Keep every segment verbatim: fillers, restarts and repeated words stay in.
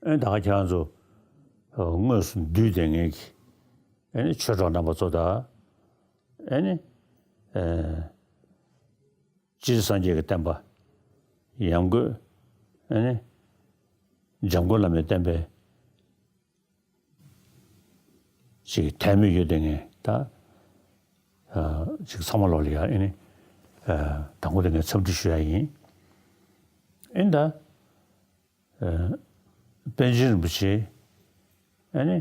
ཨེ་ད་ག་ཁྱེད་རང་ཚོ་དངོས་སུ་འདུས་བསྡད་མཁན་གྱི་ཨེ་ནི་ཆོས་གྲོགས་རྣམ་པ་ཚོ་དང་། ཨེ་ནི་སྤྱིར་སངས་རྒྱས་ཀྱི་བསྟན་པ་ཡང་སྒོས་ཨེ་ནི་འཇམ་མགོན་བླ་མའི་བསྟན་པའི་ཅིག་དད་མོས་ཡོད་དེ་ངས་ད་ཅིག་ཚང་མ་ལོག་ལ་ཡ་ཨེ་ནི་དང་པོ་དེ་ངས་འཚམས་འདྲི་ཞུ་ཡ་ཡིན། ཨེ་ད་པཎ་ཆེན་རིན་པོ་ཆེ་ཨེ་ནི་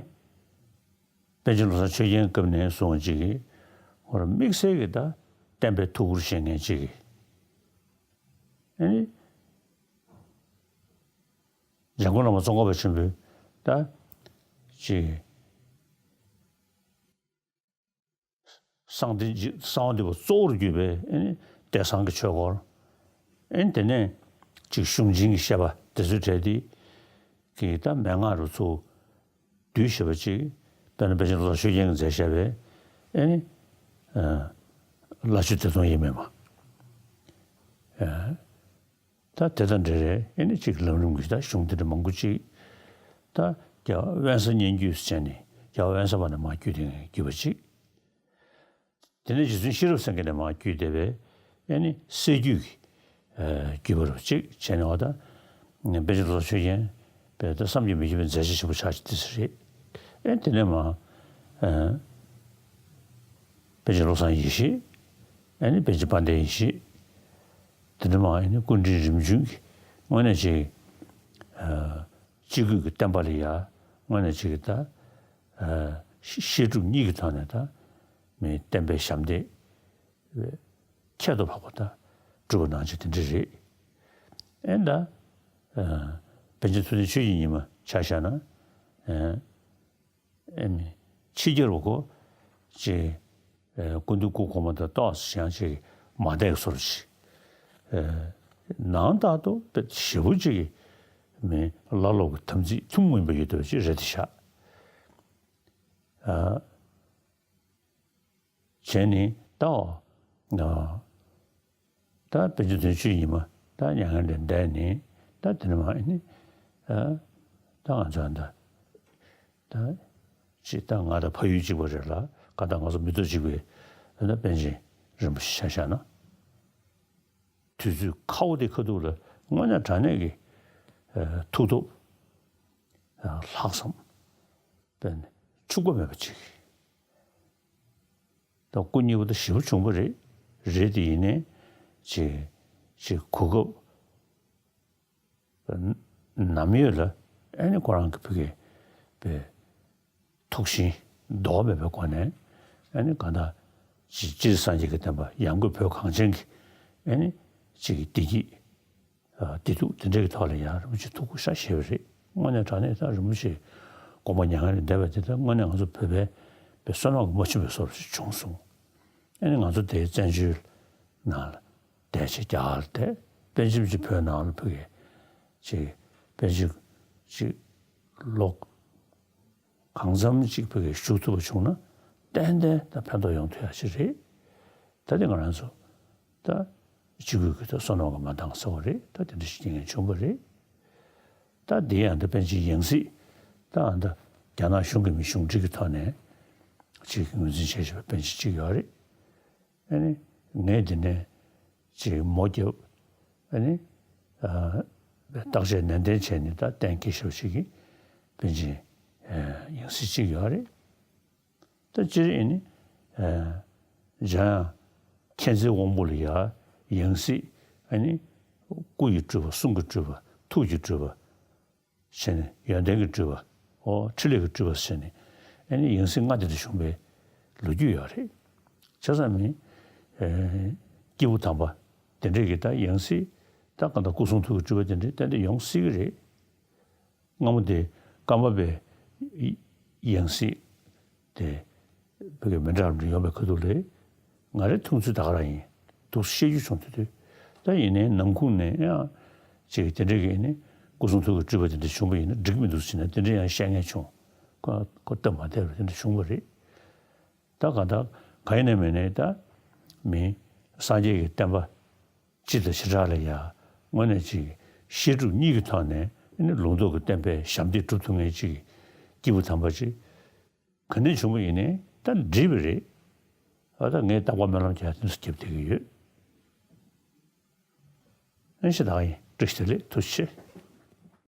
པཎ་ཆེན་བློ་བཟང་ཆོས་རྒྱན་སྐབས་ནས་བཟུང་ཅིག་གི་ཧོར་དམིགས་བསལ་གྱི་ད་བསྟན་པའི་ཐུགས་ཁུར་བཞེས་མཁན་ཅིག་གི་ཨེ་ནི་འཇམ་མགོན་བླ་མ་ཙོང་ཁ་པ་ཆེན་པོས་ད་ཅིག་གསང་བདེ་གསང་བ་འདུས་པ་གཙོ་བོར་གྱུར་པའི་ཨེ་ནི་བསྟན་བཟང་གི་ཆོས་སྐོར། ཨེ་ནི་དེ་ནས་ཅིག་གཞུང་ཆེན་གྱི་བཤད་པ་དེ་ཚོའི་གྲས་དེ་གི་ད་མན་ངག་རུ་ཚུགས། བསྡུས་བཞག་པ་ཅིག་དཔེར་ན་པཎ་ཆེན་བློ་བཟང་ཆོས་རྒྱན་གྱིས་མཛད་བཞག་པའི་ཨེ་ནི་བླ་མཆོད་བདེ་སྟོང་དབྱེར་མེད་མ། ད་དེ་དང་འབྲེལ་རེད། ཨེ་ནི་ཅིག་ལམ་རིམ་གྱི་ད་གཞུང་དེ་འདྲ་མང་པོ་ཅིག་ད་རྒྱལ་བ་དབེན་ས་སྙན་བརྒྱུད་ཟེར་ནས་རྒྱལ་བ་དབེན་ས་པ་ནས་མར་བརྒྱུད་དེ་བརྒྱུད་པ་ཅིག་དེ་ནས་རྗེ་བཙུན་ཤེས་རབ་སེང་གེ་ནས་མར་བརྒྱུད་བསྡད་པའི་ཨེ་ནི་གསེར་བརྒྱུད་ཀྱི་བརྒྱུད་པ་རུ་ཅིག་བྱས་ནས་འོ་ད་པཎ་ཆེན་བློ་བཟང་ཆོས་རྒྱན་པས་ད་བསམ་གྱིས་མི་ཁྱབ་པའི་མཛད་རྗེས་ཆེན་པོ་ཆགས་ཅིག་དེ་ཟེར་རེད། ཨེ་དེ་ནས་མར་པཎ་ཆེན་བློ་བཟང་ཡེ་ཤེས། ཨེ་ནི་པཎ་ཆེན་དཔལ་ལྡན་ཡེ་ཤེས། དེ་འདྲ་མ་ཨེ་ནི་སྐུ་ཕྲེང་རིམ་བྱོན་གྱི་དངོས་གནས་ཅིག་སྤྱི་སྒོས་ཀྱི་བསྟན་པ་ལ་ཡ་དངོས་གནས་ཅིག་གི་ད་བཤད་སྒྲུབ་གཉིས་ཀྱི་ཐོག་ནས་ད་མི་བསྟན་པའི་ཞབས་འདེགས་ཁྱད་དུ་འཕགས་པ་ད་སྒྲུབ་པ་གནང་ཆེད་དེ་འདྲ་རེད། ཨེ་ད་པཎ་ཆེན་ཐུབ་བསྟན་ཆོས་ཀྱི་ཉི་མ་ཆ་བཞག་ན། ཨེ་མི་ཕྱི་རྒྱལ་བ་གོ་ཅེ། སྐུ་མདུན་སྐུ་གོང་མ་དང་ཏོག་ཙམ་ཡང་ཅིག་མ་བསྡད་བཟོ་འདྲ་ཅིག་ནང་ལྟར་དུ་དཔེ་ཞེ་པོ་ཅིག་མི་བླ་སློབ་ཀྱི་དམ་ཚིག་ཐུན་མོང་མ་ཡིན་པ་ཡོད་བསྡད་པ་ཅིག་རེད་དེ་ཤག་བྱས་ནས་ད་ད་པཎ་ཆེན་བདུན་ཅུའི་ཉི་མ་ད་མྱ་ངན་ལས་འདས་ནས་ད་དེ་ནས་མ་ཨེ་ནི་ད་ང་ཚོ་ད་ད་ཅི་ད་ང་དང་ཕ་ཡུལ་གཅིག་པ་རེད་ལ་ག་ད་ང་ཚོ་མི་ཐོག་གཅིག་པའི་ད་པཎ་ཆེན་རིན་པོ་ཆེ་ཆ་བཞག་ན། དུས་ཚོད་ཁ་བོ་དེ་ཁ་ཐུག་ལ་དངོས་གནས་དྲང་གནས་ཀྱི་ཐུགས་སྟོབས་ལྷག་བསམ་དཔེ་འཕྱུག་པ་མེད་པ་ཅིག་ད་སྐུ་མཉེལ་བ་ད་ཞེ་པོ་བྱུང་བ་རེད། རེད་དེ་ཡིན་ནའི་ཅིག་ཅིག་གོ་སྐབས་ནམ་ཡོད་ལ་ཨ་ནི་ཁོ་རང་གི་ཕ་གི་པའི་ཐུགས་ཞེན་ལྡོག་མེད་པའི་སྒོ་ནས་ཨ་ནི་གང་ལྟར་ཅིག་སྤྱིར་སངས་རྒྱས་ཀྱི་བསྟན་པ་ཡང་སྒོས་བོད་གངས་ཅན་གྱི་ཨ་ནི་ཅིག་བདེ་སྐྱིད་བདེ་སྡུག་དེ་འདྲའི་ཐོག་ལ་ཡང་རིན་པོ་ཆེ་ཐུགས་ཁུར་ཤ་བཞེས་པ་རེད། དངོས་གནས་དྲང་གནས་ད་རིན་པོ་ཆེ་དགོངས་པ་མྱ་ངན་ལས་འདས་པ་དེ་ད་དངོས་གནས་ང་ཚོ་བོད་པའི་པའི་བསོད་ནམས་ཀྱིས་མ་ཆུད་པའི་བཟོ་འདྲ་ཞིག་བྱུང་སོང་། ཨ་ནི་ང་ཚོ་དེའི་བཙན་བྱོལ་ནང་ལ་བསྡད་ཆེ་རྒྱ་གར་ལ་བསྡད་པཎ་ཆེན་ཅིག་བོད་ནང་ལ་ཕ་གི་ཅིག་པཎ་ཆེན་ཅིག་ལོ་གང་འཚམ་ཅིག་ཕ་གི་བཞུགས་ཐུབ་པ་བྱུང་ན་ཏན་ཏན་ད་ཕན་ཐོགས་ཡོང་ཐུབ་ཡ་ཅིག་རེད། ད་དེ་ང་རང་ཚོ་ད་སྤྱི་སྒོས་ཀྱི་ད་བསོད་ནམས་ཀྱིས་མ་འདང་ཟེར་བ་རེད། ད་དེ་འདྲ་ཞིག་རྐྱེན་ངན་བྱུང་བ་རེད། ད་འདི་ཡང་ད་པཎ་ཆེན་ཡང་སྲིད་ད་ཨ་ད་རྒྱ་ནག་གཞུང་གི་མི་གཞུང་འབྲེལ་གྱི་ཐོག་ནས་ཅིག་ངོས་འཛིན་བྱས་བཞག་པའི་པཎ་ཆེན་ཅིག་ཡོད་རེད། ཨ་ནི་ངས་འདི་ནས་ཅིག་མོ་རྒྱབ་ཨ་ནི་ཨ་བརྟག་དཔྱད་ནན་ཏན་བྱས་ནས་ད་གཏན་འཁེལ་བཞག་པ་ཞིག་གི་པཎ་ཆེན་ཡང་སྲིད་ཅིག་ཡོད་རེད། ད་སྤྱིར་ཨེ་ནི། འཇམ་དབྱངས་མཁྱེན་བརྩེའི་དབང་པོ་ལ་ཡ་ཡང་སྲིད་ཨེ་ནི། སྐུ་ཡི་སྤྲུལ་པ་གསུང་གི་སྤྲུལ་པ་ཐུགས་ཀྱི་སྤྲུལ་པ་བྱས་ནས་ཡོན་ཏན་གྱི་སྤྲུལ་པ་འོ་འཕྲིན་ལས་ཀྱི་སྤྲུལ་པ་བྱས་ནས་ཨེ་ནི་ཡང་སྲིད་ལྔ་དེ་འདྲ་བྱུང་བའི་ལོ་རྒྱུས་ཡོད་རེད། བྱས་ཙང་མི། སྐྱེས་བུ་དམ་པ་དེ་འདྲས་ཀྱི་ད་ཡང་སྲིད་ད་གང་ལྟར་སྐུ་གསུང་ཐུགས་ཀྱི་སྤྲུལ་པ་དེ་འདྲས་ཏན་ཏན་ཡོང་སྲིད་ཀྱི་རེད། སྔ་མོ་དེ་ཀརྨ་པའི་ཡང་སྲིད་དེ་བོད་ཀྱི་མི་འདྲ་འདྲ་ཡོང་བའི་ཁ་ཐུག་ལས་ང་རའི་མཐོང་ཚུལ་ད་ག་རང་ཡིན། འདུག་སེ་བཤད་རྒྱུ་བྱུང་དུས་དུས་ད་ཡིན་ནའི་ནང་ཁུངས་ནས་ཡང་ཅིག་དེ་འདྲ་གི་ནི་སྐུ་གསུང་ཐུགས་ཀྱི་སྤྲུལ་པ་དེ་འདྲ་བྱུང་བ་ཡིན་ན་འགྲིག་མི་འདུག་ཟེར་ནས་དེ་འདྲ་ཡང་བཤད་མཁན་བྱུང་། ཁོ་ཁོ་སྟབས་མ་བདེ་བར་དེ་འདྲ་བྱུང་བ་རེད། ད་གང་ལྟར་གང་ཡིན་ནའི་མིན་ནའི་ད་མི་སངས་རྒྱས་ཀྱི་བསྟན་པ་སྤྱི་དང་བྱེ་བྲག་ལ་ཡ་དངོས་གནས་ཅིག་བཤད་སྒྲུབ་གཉིས་ཀྱི་ཐོག་ནས་ ཨ་ནི་ལུང་རྟོགས་ཀྱི་བསྟན་པའི་ཞབས་འདེགས་སྒྲུབ་ཐུབ་མཁན་ཅིག་གི་སྐྱེས་བུ་དམ་པ་ཅིག་ག་ནས་བྱུང་བ་ཡིན་ནའི་ད་འགྲིག་པ་རེད། ཨ་ད་ངས་རྟག་པར་སྨོན་ལམ་རྒྱག་དེ་ཚོ་རྒྱབ་བསྡད་ཀྱི་ཡོད། ཨ་ནི་ཞེ་དྲག་ཡིན། བཀྲ་ཤིས་བདེ་ལེགས། ཐུགས་རྗེ་ཆེ།